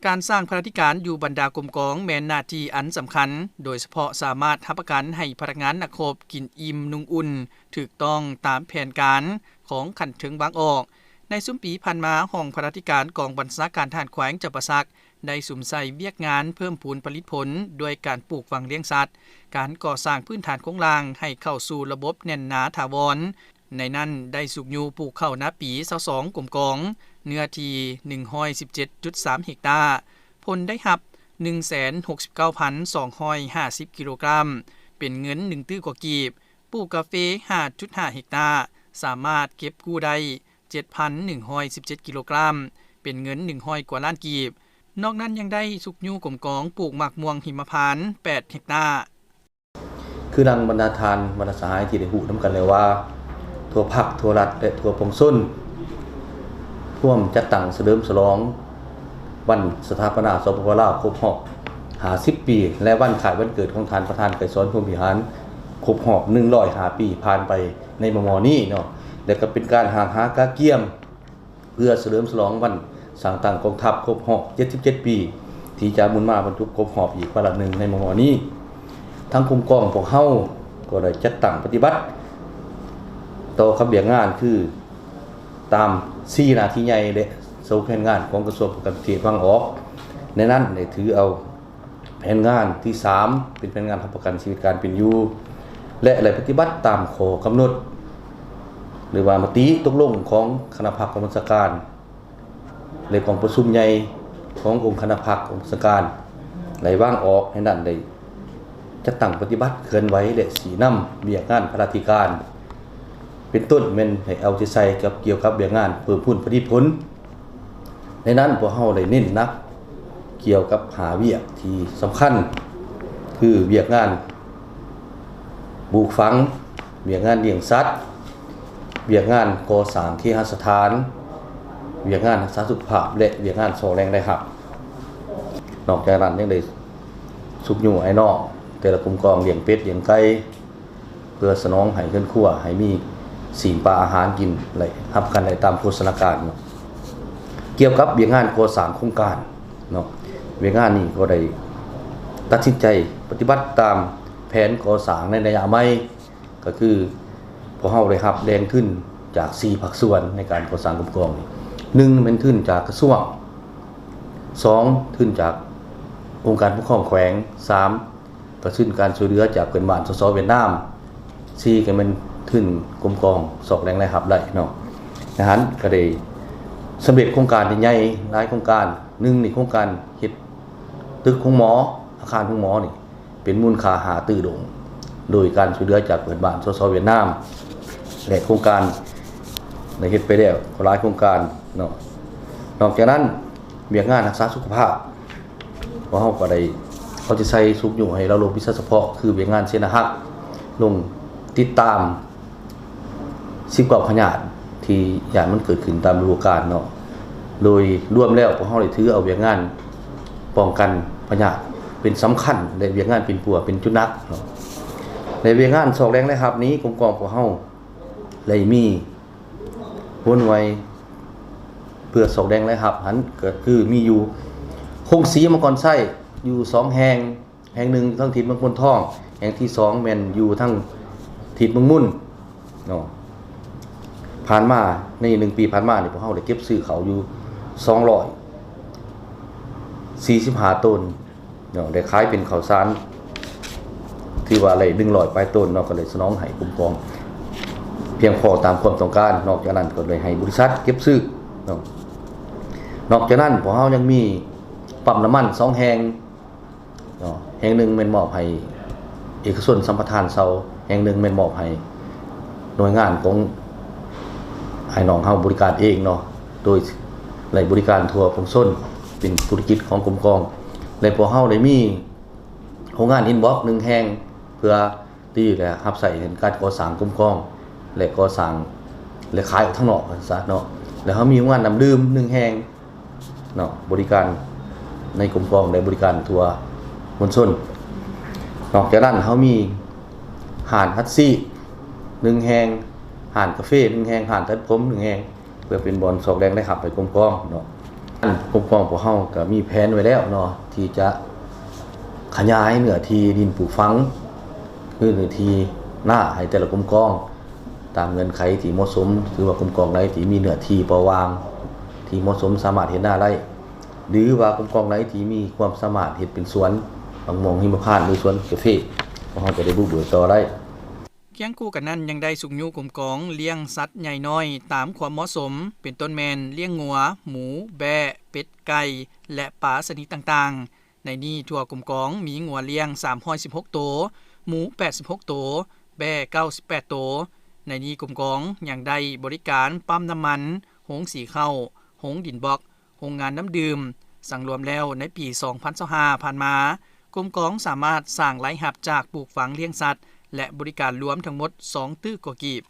ການສ້າງພະລາທິການຢູ່ບັນດາກົມກອງແມ່ນໜ້າທີ່ອັນສຳຄັນ, ໂດຍສະເພາະສາມາດຮັບປະກັນໃຫ້ພະນັກງານນັກຮົບກິນອີ່ມນຸ່ງອຸ່ນ ຖືກຕ້ອງຕາມແຜນການຂອງຂັ້ນເທິງວາງອອກ. ໃນຊຸມປີຜ່ານມາ, ຫ້ອງພະລາທິການກອງບັນຊາການທະຫານແຂວງຈຳປາສັກ ໄດ້ສຸມໃສ່ວຽກງານເພີ່ມພູນຜະລິດຜົນດ້ວຍການປູກຝັງລ້ຽງສັດ, ການກໍ່ສ້າງພື້ນຖານໂຄງລ່າງໃຫ້ເຂົ້າສູ່ລະບົບແໜ້ນໜາຖາວອນ, ໃນນັ້ນໄດ້ຊຸກຍູ້ປູກເຂົ້ານາປີຊາວສອງກົມກອງ ເນື້ອທີ່ໜຶ່ງຮ້ອຍສິບເຈັດຈຸດສາມເຮັກຕາ, ຜົນໄດ້ຮັບໜຶ່ງແສນຫົກສິບເກົ້າພັນສອງຮ້ອຍຫ້າສິບກິໂລກຣາມ ເປັນເງິນໜຶ່ງຕື້ກວ່າກີບ, ປູກກາເຟຫ້າຈຸດຫ້າເຮັກຕາ, ສາມາດເກັບກູ້ໄດ້ເຈັດພັນໜຶ່ງຮ້ອຍສິບເຈັດກິໂລກຣາມ ເປັນເງິນໜຶ່ງຮ້ອຍກວ່າລ້ານກີບ. ນອກນັ້ນຍັງໄດ້ຊຸກຍູ້ກົມກອງປູກໝາກມ່ວງຫິມະພານແປດເຮັກຕາ. ຄືດັ່ງບັນດາທ່ານບັນດາສະຫາຍທີ່ໄດ້ຮູ້ນຳກັນແລ້ວວ່າ ທົ່ວພັກ, ທົ່ວລັດ ແລະ ທົ່ວປວງຊົນ ພວມຈັດຕັ້ງສະເຫຼີມສະຫຼອງວັນສະຖາປະນາ ສປປ ລາວ ຄົບຮອບຫ້າສິບປີ ແລະ ວັນຄ້າຍວັນເກີດຂອງທ່ານປະທານໄກສອນ ພົມວິຫານ ຄົບຮອບໜຶ່ງຮ້ອຍຫ້າປີຜ່ານໄປໃນມໍ່ໆນີ້ເນາະ ແລະ ກໍເປັນການຮ່າງຫາກະກຽມ ເພື່ອສະເຫຼີມສະຫຼອງວັນສ້າງຕັ້ງກອງທັບຄົບຮອບເຈັດສິບເຈັດປີ ທີ່ຈະໝູນມາບັນທຸກຄົບຮອບອີກວາລະໜຶ່ງໃນມໍ່ໆນີ້. ທາງກົມກອງພວກເຮົາກໍໄດ້ຈັດຕັ້ງປະຕິບັດຕໍ່ກັບວຽກງານ ຄືຕາມສີ່ໜ້າທີ່ໃຫຍ່ ແລະ ໂຊແຜນງານຂອງກະຊວງປ້ອງກັນປະເທດວາງອອກ. ໃນນັ້ນໄດ້ຖືເອົາ ແຜນງານທີສາມ ເປັນແຜນງານຮັບປະກັນຊີວິດການເປັນຢູ່ ແລະ ໄດ້ປະຕິບັດຕາມຂໍ້ກຳນົດ ຫຼືວ່າມະຕິຕົກລົງຂອງຄະນະພັກກອງບັນຊາການ ແລະ ກອງປະຊຸມໃຫຍ່ຂອງອົງຄະນະພັກກອງບັນຊາການ ໄດ້ວາງອອກໃຫ້ນັ້ນ ໄດ້ຈັດຕັ້ງປະຕິບັດເຄື່ອນໄຫວ ແລະ ຊີ້ນຳວຽກງານພະລາທິການ ເປັນຕົ້ນແມ່ນໃຫ້ເອົາໃຈໃສ່ກັບ ກ່ຽວກັບວຽກງານເພີ່ມພູນຜະລິດຜົນ. ໃນນັ້ນພວກເຮົາໄດ້ເນັ້ນໜັກກ່ຽວກັບຫ້າວຽກທີ່ສຳຄັນ ຄືວຽກງານປູກຝັງ, ວຽກງານລ້ຽງສັດ, ວຽກງານກໍ່ສ້າງເຄຫະສະຖານ, ວຽກງານຮັກສາສຸຂະພາບ ແລະ ວຽກງານຊອກແຫຼ່ງລາຍຮັບ. ນອກຈາກນັ້ນຍັງໄດ້ຊຸກຍູ້ອ້າຍນ້ອງແຕ່ລະກົມກອງລ້ຽງເປັດລ້ຽງໄກ່ ເພື່ອສະໜອງໃຫ້ເຮືອນຄົວໃຫ້ມີຊີ້ນປາອາຫານກິນ ແລະ ຮັບປະກັນໄດ້ຕາມໂພຊະນາການເນາະ. ກ່ຽວກັບວຽກງານກໍ່ສ້າງໂຄງການເນາະ, ວຽກງານນີ້ກໍໄດ້ຕັດສິນໃຈປະຕິບັດຕາມແຜນກໍ່ສ້າງໃນໄລຍະໃໝ່ ກໍຄືພວກເຮົາໄດ້ຮັບແຫຼ່ງທຶນຈາກສີ່ພາກສ່ວນໃນການກໍ່ສ້າງກົມກອງນີ້. ໜຶ່ງແມ່ນທຶນຈາກກະຊວງ, ສອງທຶນຈາກອົງການປົກຄອງແຂວງ, ສາມ ກະທຶນການຊ່ວຍເຫຼືອຈາກເພື່ອນບ້ານ ສສ ຫວຽດນາມ, ສີ່ກໍແມ່ນທຶນກົມກອງຊອກແຫຼ່ງລາຍຮັບໄດ້ເນາະ. ທະຫານກໍໄດ້ສຳເລັດໂຄງການໃຫຍ່ໆຫຼາຍໂຄງການ. ໜຶ່ງນີ້ໂຄງການເຮັດຕຶກໂຮງໝໍ, ອາຄານໂຮງໝໍນີ້ເປັນມູນຄ່າຫ້າຕື້ໂດງ ໂດຍການຊ່ວຍເຫຼືອຈາກເພື່ອນບ້ານ ສສ ຫວຽດນາມ ແລະ ໂຄງການໄດ້ເຮັດໄປແລ້ວກໍຫຼາຍໂຄງການເນາະ. ນອກຈາກນັ້ນ ວຽກງານຮັກສາສຸຂະພາບ ພວກເຮົາກໍໄດ້ເອົາໃຈໃສ່ຊຸກຍູ້ໃຫ້ລະບົບວິຊາສະເພາະ ຄືວຽກງານເສນາຮັກ ລົງຕິດຕາມສິບເກົ້າພະຍາດທີ່ຢ້ານມັນເກີດຂຶ້ນຕາມລະດູການເນາະ. ໂດຍລວມແລ້ວ ພວກເຮົາໄດ້ຖືເອົາວຽກງານປ້ອງກັນພະຍາດເປັນສຳຄັນ ແລະ ວຽກງານປິ່ນປົວເປັນຈຸດໜັກເນາະ. ໃນວຽກງານຊອກແຫຼ່ງລາຍຮັບນີ້ ກົມກອງພວກເຮົາໄດ້ມີ ຫົວໜ່ວຍເພື່ອຊອກແຫຼ່ງລາຍຮັບຫັ້ນ ກໍຄືມີຢູ່ໂຮງສີມັງກອນໄຊຢູ່ສອງແຫ່ງ, ແຫ່ງໜຶ່ງທາງທິດເມືອງໂພນທອງ, ແຫ່ງທີສອງແມ່ນຢູ່ທາງທິດເມືອງມຸນເນາະ. ຜ່ານມາ ໃນໜຶ່ງປີຜ່ານມານີ້ ພວກເຮົາໄດ້ເກັບຊື້ເຂົ້າຢູ່ສອງຮ້ອຍສີ່ສິບຫ້າໂຕນ ເນາະ ໄດ້ຂາຍເປັນເຂົ້າສານ ຖືວ່າໄດ້ໜຶ່ງຮ້ອຍປາຍໂຕນເນາະ, ກໍໄດ້ສະໜອງໃຫ້ກົມກອງພຽງພໍຕາມຄວາມຕ້ອງການ. ນອກຈາກນັ້ນກໍໄດ້ໃຫ້ບໍລິສັດເກັບຊື້ເນາະ. ນອກຈາກນັ້ນ ພວກເຮົາຍັງມີປ້ຳນ້ຳມັນສອງແຫ່ງເນາະ, ແຫ່ງໜຶ່ງແມ່ນມອບໃຫ້ເອກະຊົນສຳປະທານເຊົ່າ, ແຫ່ງໜຶ່ງແມ່ນມອບໃຫ້ໜ່ວຍງານຂອງອ້າຍນ້ອງເຮົາບໍລິການເອງເນາະ, ໂດຍໄດ້ບໍລິການທົ່ວປວງຊົນ ເປັນທຸລະກິດຂອງກົມກອງ. ແລະ ພວກເຮົາໄດ້ມີ ໂຮງງານອິນບັອກໜຶ່ງແຫ່ງ ເພື່ອທີ່ຈະຮັບໃຊ້ໃນການກໍ່ສ້າງກົມກອງ ແລະ ກໍ່ສ້າງ ແລະ ຂາຍອອກທາງນອກວ່າຊັ້ນຊະເນາະ. ແລະ ເຮົາມີໂຮງງານນ້ຳດື່ມໜຶ່ງແຫ່ງເນາະ, ບໍລິການໃນກົມກອງ ແລະ ບໍລິການທົ່ວມວນຊົນ. ນອກຈາກນັ້ນ ເຮົາມີຮ້ານຮັດຊີໜຶ່ງແຫ່ງ, ຮ້ານກາເຟໜຶ່ງແຫ່ງ, ຮ້ານຕັດຜົມໜຶ່ງແຫ່ງ ເພື່ອເປັນບ່ອນຊອກແຫຼ່ງລາຍຮັບໃຫ້ກົມກອງເນາະ. ກົມກອງພວກເຮົາກໍມີແຜນໄວ້ແລ້ວເນາະ ທີ່ຈະຂະຫຍາຍເນື້ອທີ່ດິນປູກຝັງ ຄືເນື້ອທີ່ນາໃຫ້ແຕ່ລະກົມກອງ ຕາມເງື່ອນໄຂທີ່ເໝາະສົມ ຫຼືວ່າກົມກອງໃດທີ່ມີເນື້ອທີ່ເປົ່າວ່າງ ທີ່ເໝາະສົມສາມາດເຮັດນາໄດ້ ຫຼືວ່າກົມກອງໃດທີ່ມີຄວາມສາມາດເຮັດເປັນສວນ ໝາກມ່ວງຫິມະພານ ຫຼືສວນກາເຟ ພວກເຮົາຈະໄດ້ບຸກເບີກຕໍ່ໄດ້. ຄຽງຄູ່ກັນນັ້ນ ຍັງໄດ້ຊຸກຍູ້ກົມກອງລ້ຽງສັດໃຫຍ່ນ້ອຍຕາມຄວາມເໝາະສົມ ເປັນຕົ້ນແມ່ນລ້ຽງງົວ, ໝູ, ແບ້, ເປັດ, ໄກ່ ແລະ ປາຊະນິດຕ່າງໆ. ໃນນີ້ທົ່ວກົມກອງມີງົວລ້ຽງສາມຮ້ອຍສິບຫົກໂຕ, ໝູແປດສິບຫົກໂຕ, ແບ້ເກົ້າສິບແປດໂຕ. ໃນນີ້ກົມກອງຍັງໄດ້ບໍລິການປ້ຳນ້ຳມັນ, ໂຮງສີເຂົ້າ, ໂຮງດິນບລັອກ, ໂຮງງານນ້ຳດື່ມ. ສັງລວມແລ້ວໃນປີສອງພັນຊາວຫ້າຜ່ານມາ, ກົມກອງສາມາດສ້າງລາຍຮັບຈາກປູກຝັງລ້ຽງສັດ ແລະ ບໍລິການລວມທັງໝົດສອງຕື້ກວ່າກີບ.